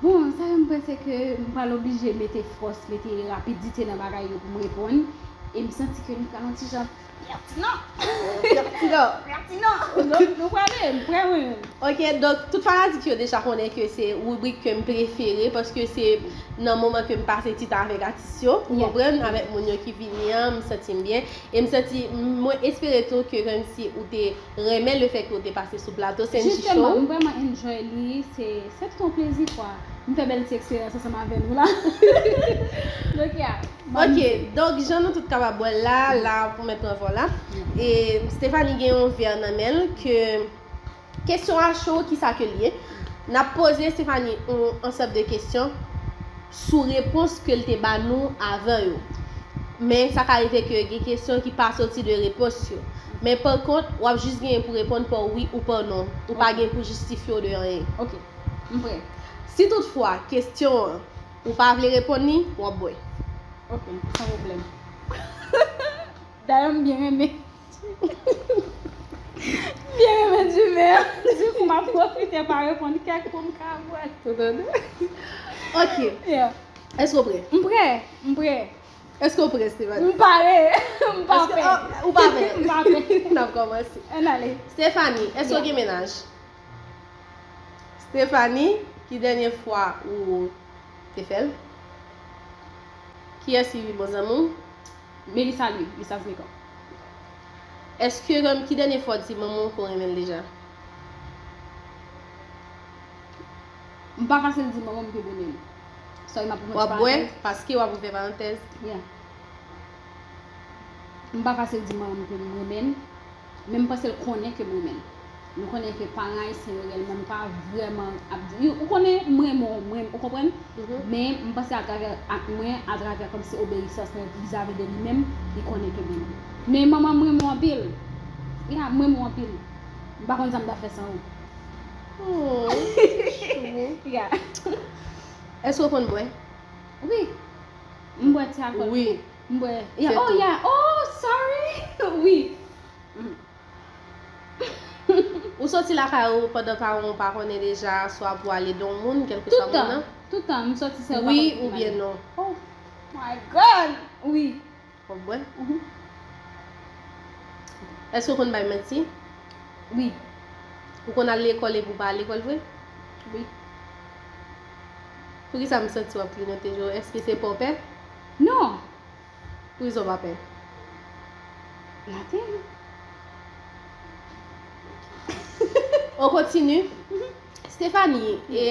Bon, sa fè m panse ke m pral oblije mete fòs, mete rapidite nan bagay yo pou m reponn. E m santi ke m pral yon ti jan Pertinan. Pertinan. Pertinan. Nou, nou prale, m prè mwen menm. Ok, donk, tout fanatik yo deja konnen ke se ribrik ke m prefere, paske se nan moman ke m pase ti tan avèk atis yo, ou konprann, avèk moun yo ki vini an, m santi m byen. E m santi, mwen espere tou ke kòmsi ou te renmen le fè ke ou te pase sou plato Sendy Show. Jisteman, m vrèman enjoy li, se, se tout yon plezi, kwa. M fè bèl ti eksperyans ansanm avè nou la. Donk, yeah. Ok, donk jan nou tout kapab wè l la, la pou mèt pran vò la. E Stephanie gen yon vè nan men l ke kesyon a cho, kisa ke l ye? N ap poze Stephanie yon ansanm de kesyon sou repons ke l te ba nou avan yo. Men sa ka rive ke gen kesyon ki pa soti de repons yo. Men pa kont, w ap jis genyen pou reponn pa w wi ou pa w non. Ou pa gen pou jistifye w de anyen. Ok, m prè. Si toutfwa kesyon an, ou pa vle reponn li, w ap bwè. Ok, san pwoblèm. Dayè, m byen renmen. M byen renmen diven an. Dikou, m ap pwofite pa reponn kèk pou m ka bwè. Ou tande? Ok. Yeah. Èske w prè? M prè. M prè. Èske w prè, Stephanie? M pare. M pa pè. Èske, oh, ou pa pè? M pa pè. N ap kòmanse. Ann ale. Stephanie, èske w gen mennaj? Stephanie, ki dènye fwa ou te fè l? Kiyès ki pi bon zanmi w? Melissa Louis, Lisa Znikò. Èske, ki dènye fwa w di manman w ke w renmen l deja? M pa fasil di manman m ke m renmen l. Sorry, m ap pran ti parantèz. W ap bwè, paske w ap ouvè parantèz. Yeah. M pa fasil di manman m ke m renmen l. Men m panse l konnen ke m renmen l. Nou konnen ke paran ayisyen yo reyèlman, nou pa vrèman ap di, yo, ou konnen m renmen w, m renmen, ou konprann? Men m panse atravè ak mwen, atravè kòmsi obeyisans mwen vizavi de li menm, li konnen ke m renmen l. Men manman m renmen w anpil. Ya, m renmen w anpil. M pa konn sa m ta fè san ou. Oh, chou. Ya. Èske w konn bwè? Wi. M bwè ti alkòl. Wi. M bwè. Ya, oh, ya. Oh, sorry. Wi. Ou soti lakay ou pandan paran w pa konnen deja, swa pou ale don moun, kèlkeswa moun nan? Tout tan. Tout tan, m soti sèl. Wi oubyen non? Oh my God! Wi. W ap bwè? Mhm. Èske w konn bay manti? Wi. Ou konn al lekòl epi w pa al lekòl vre? Wi. Poukisa m santi w ap kliyote, Joe? Èske se pa w pè? Non. Poukisa w pa pè? Nothing. On continue. Stephanie, e,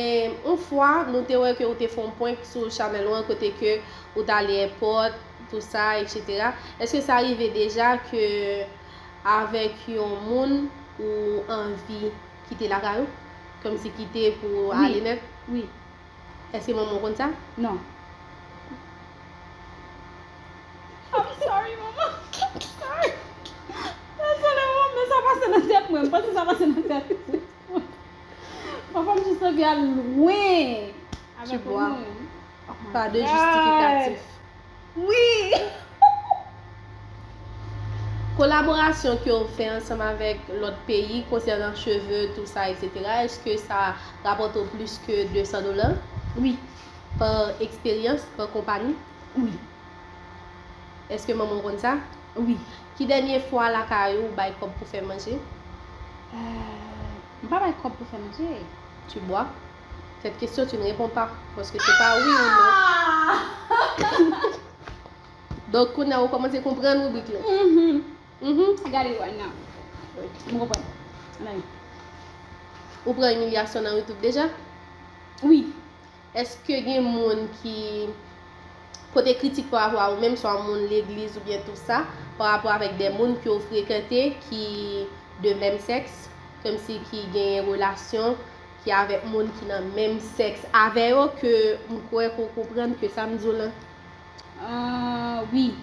yon fwa, nou te wè ke ou te fè yon prank sou chanèl ou an, kote ke ou t ale èpòt, tou sa, et cetera. Èske sa rive deja ke avèk yon moun ou anvi kite lakay ou? Kòmsi kite pou ale nèt? Wi. Èske manman w konn sa? Non. I'm sorry, manman. Sorry. Dezole, manman, men sa pase nan tèt mwen. M panse sa pase nan tèt mwen. Papa m jis anvi al lwen avèk yon moun. Oh my God. Pas de justificatif. Wi! Kolaborasyon ke w fè ansanm avèk lòt peyi konsènan cheve, tou sa, et cetera, èske sa rapòte w plis ke de san dola? Wi. Pa eksperyans, pa konpayi? Wi. Èske manman w konn sa? Wi. Ki dènye fwa lakay ou bay kòb pou fè manje? Euh, m pa bay kòb pou fè manje. Tu bois? Cette question, tu ne réponds pas. Paske se pa wi ou non. Ah! Donk, kounye a, ou kòmanse konprann ribrik lan. Mhm. Mhm. I got it right now. Ok. M konprann. Ann ale. Ou pran imilyasyon nan YouTube deja? Wi. Èske gen moun ki pote kritik pa rapò a ou menm, swa moun legliz oubyen tou sa, pa rapò avèk de moun ke w frekante ki de menm sèks, kòmsi ki genyen relasyon ki avèk moun ki nan menm sèks avè yo, ke m kwè ke w konprann ke sa m di w lan? Ah, wi.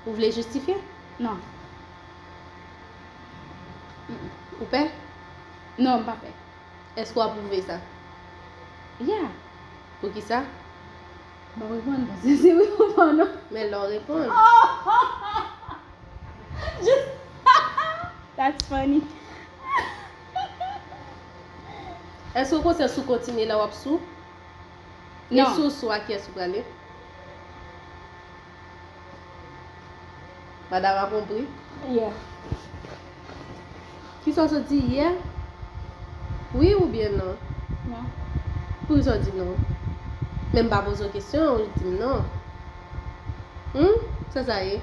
Ou vle jistifye? Non. Mm-mm. Ou pè? Non, m pa pè. Èske w apwouve sa? Yeah. Poukisa? M ap reponn, paske se wi ou pa non. Men lè w reponn. Just, that's funny. Èske w konsyans ou kontinye lè w ap sou? Non. E si w sou, a kiyès ou prale? Madame a compris. Yeah. Kisa w sot di yè? Wi oubyen non? Non. Poukisa w di non? Men m pa poze w kesyon, ou di m non. Hmm? Sa sa ye?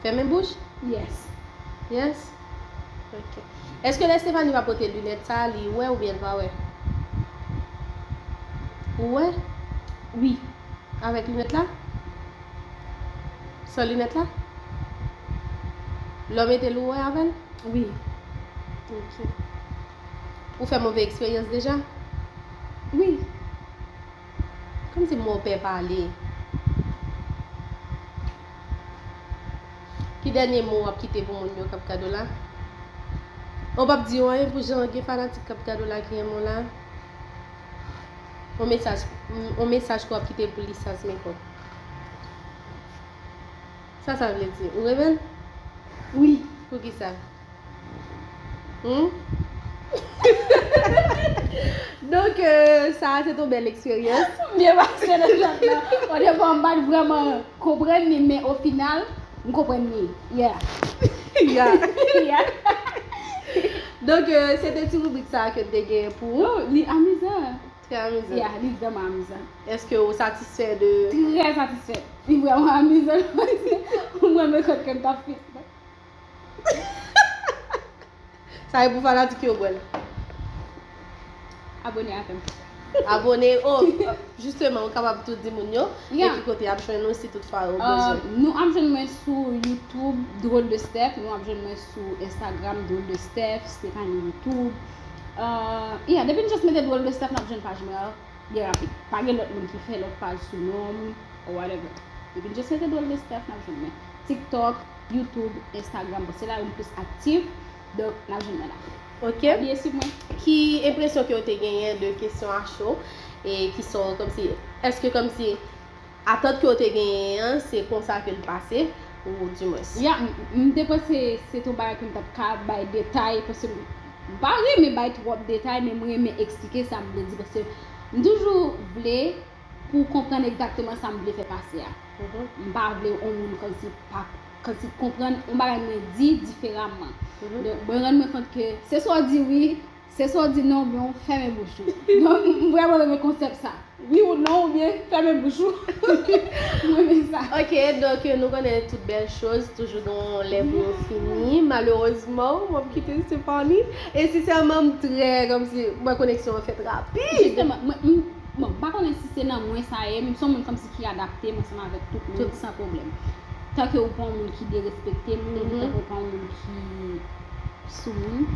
Fèmen bouch? Yes. Yes? Ok. Èske lè Stephanie pa pote linèt sa, li wè oubyen l pa wè? Ou wè? Wi. Avèk linèt la? San linèt la? Lè w mete l ou wè avè l? Wi. Ok. Ou fè move eksperyans deja? Wi. Kòmsi mò pè pale. Ki dènye mo w ap kite pou moun yo k ap gade w la? Ou p ap di yo anyen pou jan gen fanatik k ap gade w la ki renmen w la? On mesaj, on mesaj ke w ap kite pou Lisa Smeko. Sa sa vle di? Ou renmen l? Wi. Poukisa? Hmm? Donk, euh, sa a se yon bèl eksperyans. Byen pase nan chat la. O depwa m pa t vrèman konprann li, men o final, m konprann li. Yeah. Ya. Yeah. Donk, euh, se te ti ribrik sa a ke n te gen pou ou. Oh, li amizan. Trè amizan. Yeah, li vrèman amizan. Èske ou satisfè de Trè satisfè. Li vrèman amizan. Mwen menm kòt ke m t ap fè. Sa e pou fanatik yo bwè l. Abone avè m. Abone, oh, jisteman, ou kapab tou di moun yo, Yeah. e ki kote y ap jwenn ou si toutfwa yo Uh, bezwen. Nou ap jwenn mwen sou YouTube, Drôle de Steph. Nou ap jwenn mwen sou Instagram, Drôle de Steph, Stephanie YouTube. Uh, yeah, depi n just mete Drôle de Steph, n ap jwenn paj mwen an byen rapid. Pa gen lòt moun ki fè lòt paj sou non m, or whatever. Depi n just mete Drôle de Steph, n ap jwenn mwen. TikTok, YouTube, Instagram, bon, se la yo m plis aktif. Donk, n ap jwenn mwen la. Ok. Pa bliye swiv mwen. Ki enpresyon ke w te genyen de kesyon a cho? E ki sa w kòmsi, èske kòmsi atant ke w te genyen an, se konsa ke l pase, ou dimwens? Ya, m- m te panse se te yon bagay ke m t ap ka bay detay, paske m m pa renmen bay twòp detay, men m renmen eksplike sa m vle di, paske m toujou vle pou w konprann egzakteman sa m vle fè pase a. Mhm. M pa vle yon moun kòmsi pa kòmsi konprann yon bagay mwen di diferaman. Mhm. Donk, mwen rann mwen kont ke se swa w di wi, se swa w di non, oubyen w fèmen bouch ou. Donk, m vrèman renmen konsèp sa. Wi ou non, oubyen fèmen bouch ou. M renmen sa. Ok, donk, euh, nou konnen tout bèl choz toujou gen yon lè pou yo fini. Malerezman, m ap kite Stephanie. E sensèman, m trè kòmsi mwen koneksyon an fèt rapid. Jisteman, mwen, m- bon, m pa konnen si se nan mwen sa ye, m se yon moun kòmsi ki adapte m ansanm avèk tout moun san pwoblèm. Tanke ou pa yon moun ki derespekte moun, Mhm. tanke ou pa yon moun ki sou moun,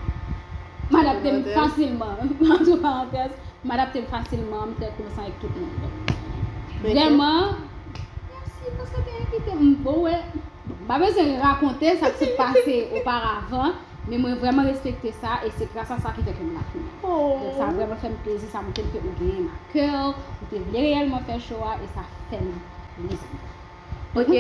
m adapte m fasilman. Antre parantèz, m adapte m fasilman, m trè kontan avèk tout moun. Donk, Ok. Vrèman, mèsi paske w te envite m. Bon, wè, m pa bezwen rakonte sa k sot pase oparavan, men mwen vrèman respekte sa e se gras a sa ki fè ke m la kounye a. Oh. Donk, sa vrèman fè m plezi, sa montre m ke ou genyen m a kè, ou te vle reyèlman fè cho a e sa fè m plezi. Ok.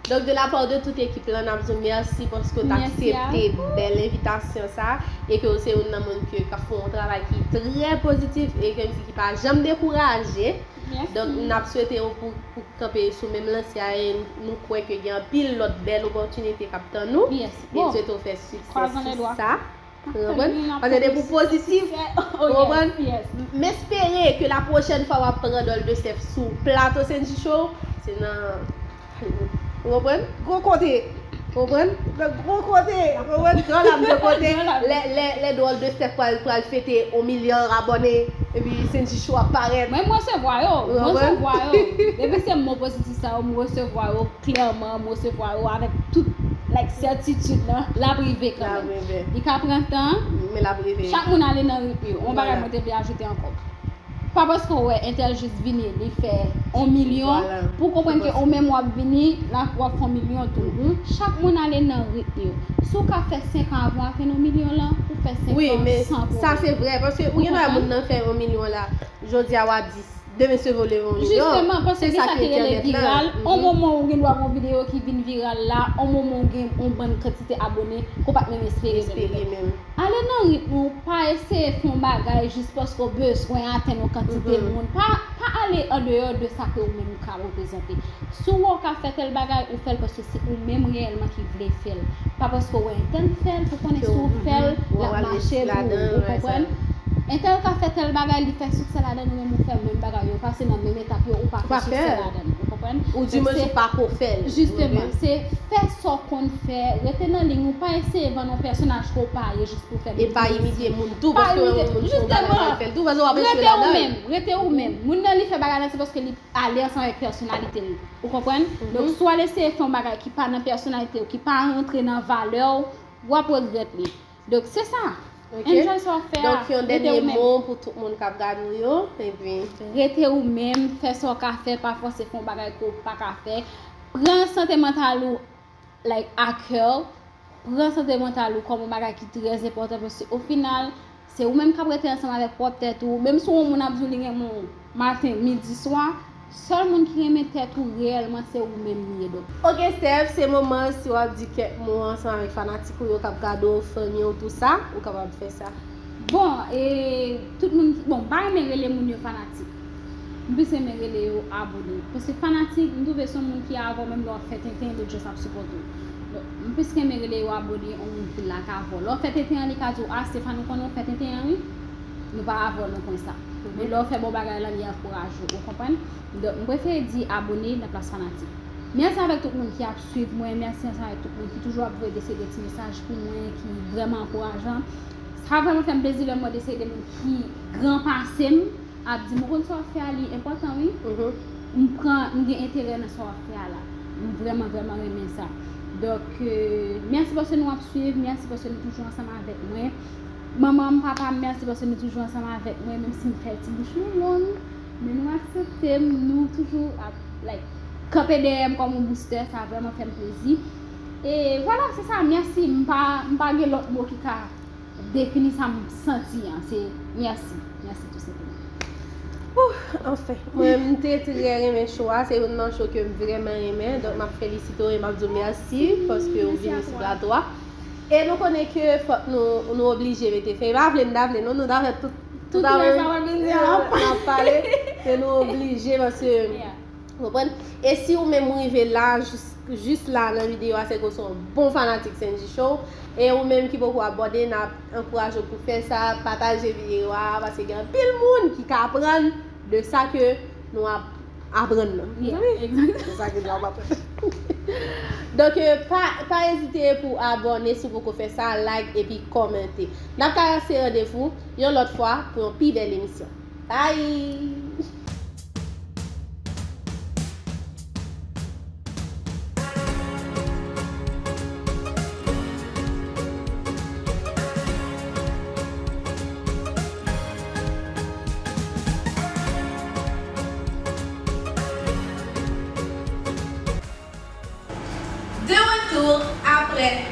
Donk, de la part de tout ekip lan, n ap di w mèsi paske w t Mèsi a aksepte bèl envitasyon sa e ke w se youn nan moun ke k ap fè yon travay ki trè pozitif e ke m di ki pa janm dekouraje. Mèsi. Donk, n ap swete w pou, pou kanpe sou menm lansè a e nou kwè ke gen anpil lòt bèl opòtinite k ap tann ou. Yes. E n Bon. swete w fè siksè Croisons les sou doigts. sa. Ou konprann? N ap Paske depi w pozitif, Succès. ou konprann? Yes. M espere ke la pwochèn fwa w ap pran Drôle de Steph sou plato Senji Show, se nan, ou konprann? Gwo kote, ou konprann? Nan gwo kote, ou konprann? Gran lam de kote, Gran lam. Lè, lè, lè Drôle de Steph pral, pral fete yon milyon abòne, epi Senji Show ap parèt. Mwen, m resevwa yo. Ou Mwen konprann? resevwa yo. Depi se mo pozitif sa yo, m resevwa yo klèman, m resevwa yo avèk tout, like, sètitid lan, l ap rive L ap kanmenm. rive. Li ka pran tan, Men l ap rive. Chak moun ale nan ritm yo. Yon bagay Vwala. Mwen te vle ajoute ankò. Pa paske w wè entèl jis vini, li fè yon milyon, Vwala. pou w konprann ke ou menm w ap vini, la w ap fè yon milyon tou. Mhm. Chak moun ale nan ritm yo. Si w ka fè senk an avan w atenn yon milyon lan, ou fè senk Wi, an men san pwoblèm. Sa se vrè, paske ou gen dwa konprann? Moun nan fè yon milyon la, jodi a w ap di, demen se vre w leve yon milyon. Jisteman, paske Se gen sa sa ki ki rele entènèt la. viral, Mhm. On moman ou gen dwa gen yon videyo ki vin viral la, on moman ou gen yon bann kantite abòne, ke w pa t menm espere menm. Espere menm. Ale nan ritm ou, pa eseye fè yon bagay jis paske w bezwen atenn yon kantite Mhm. Moun. Pa, pa Ale andeyò de sa ke ou menm ou ka reprezante. Si w wè w ka fè tèl bagay, ou fè l paske se ou menm reyèlman ki vle fè l. Pa paske w wè entèl fè l pou konnen si w fè l, l ap mache pou ou, ou konprann? Entèl ka fè tèl bagay, li fè siksè ladan, ou menm ou fè menm bagay yo, pase nan menm etap yo, ou pa fè siksè ladan, ou konprann? Ou di mwen ou pa ko fè l. Jisteman, se fè sa w konn fè, rete nan liy ou, pa eseye vann yon pèsonaj ke w pa ye jis pou fè moun. E pa imite moun tou, paske yon moun si yon bagay mal fè l tou, paske w ap echwe ladan l. Rete ou menm, rete ou menm. Moun nan li fè bagay la, se paske li ale ansanm avèk pèsonalite l. Ou konprann? Donk, si w al eseye fè yon bagay ki pa nan pèsonalite w, ki pa rantre nan valè w, w ap regrèt li. Donk, se sa. Enjoy sa w ap fè a. Donk, yon dènye mo pou tout moun k ap gade nou yo, epi rete ou menm, fè sa w ka fè, pa fòse fè yon bagay ke w pa ka fè. Pran sante mantal ou, like, a kè w. Pran sante mantal ou kòm yon bagay ki trè enpòtan, paske o final, se ou menm k ap rete ansanm avèk pwòp tèt ou. Menm si yon moun ap di w li renmen w maten, midi, swa, sèl moun ki renmen tèt ou reyèlman se ou menm li ye, donk. Ok, Steph, se moman si w ap di kèk mo ansanm avèk fanatik ou yo k ap gade w, fanmi w, tou sa, ou kapab fè sa. Bon, e tout moun ki, bon, m pa renmen rele moun yo fanatik. M plis renmen rele yo abone. Paske fanatik, m twouve se yon moun ki avè w menm lè w ap fè tenten, li just ap sipòte w. Donk, m plis renmen rele yo abone, yon moun ki la k avè w. Lè w fè tenten an, li ka di w, "Ah, Stéphane, ou konnen w fè tenten an, wi. Nou pa avè w nan pwen sa." Men lè w fè bon bagay la, li ankouraje w, ou konprann? Donk, m prefere di abone nan plas fanatik. Mèsi avèk tout moun ki ap swiv mwen, mèsi ansanm avèk tout moun ki toujou ap voye de seri de ti mesaj pou mwen, ki vrèman ankourajan. Sa vrèman fè m plezi lè m wè de seri de moun ki gran pase m ap di m, "Ou konn sa w ap fè a, li enpòtan, wi." M pran, m gen enterè nan sa w ap fè a la. M vrèman, vrèman renmen sa. Donk, euh, mèsi paske nou ap swiv, mèsi paske nou toujou ansanm avèk mwen. Manman m, papa m, mèsi paske nou toujou ansanm avèk mwen, menm si m fè ti bouch nou long, men nou aksepte m, nou toujou ap, like, kanpe dèyè m kòm yon booster, sa vrèman fè m plezi. E vwala, se sa, mèsi, m pa, m pa gen lòt mo ki ka defini sa m santi an, se mèsi, mèsi tou senpleman. Ouh, anfen, mwen m te trè renmen show a, se youn nan show ke m vrèman renmen, donk m ap felisite w e m ap di w mèsi paske w vini sou plato a. E nou konnen ke fòk nou, nou oblije mete fen. E pa vle n ta vle, non, nou ta fè tout, tout avè n ap pale, men nou oblije paske, ou konprann? E si ou menm ou rive la, jis, jis la nan videyo a, se ke w se yon bon fanatik Sendji Show. E ou menm ki poko abòne, n ap ankouraje w pou fè sa, pataje videyo a, paske gen anpil moun ki ka aprann de sa ke nou ap aprann nan. Yeah, exactly. Se sa ke nou ap aprann. Donk, euh, pa, pa ezite pou abòne si w poko fè sa, like epi kòmante. N ap ka se randevou yon lòt fwa pou yon pi bèl emisyon. Bye! De retour après.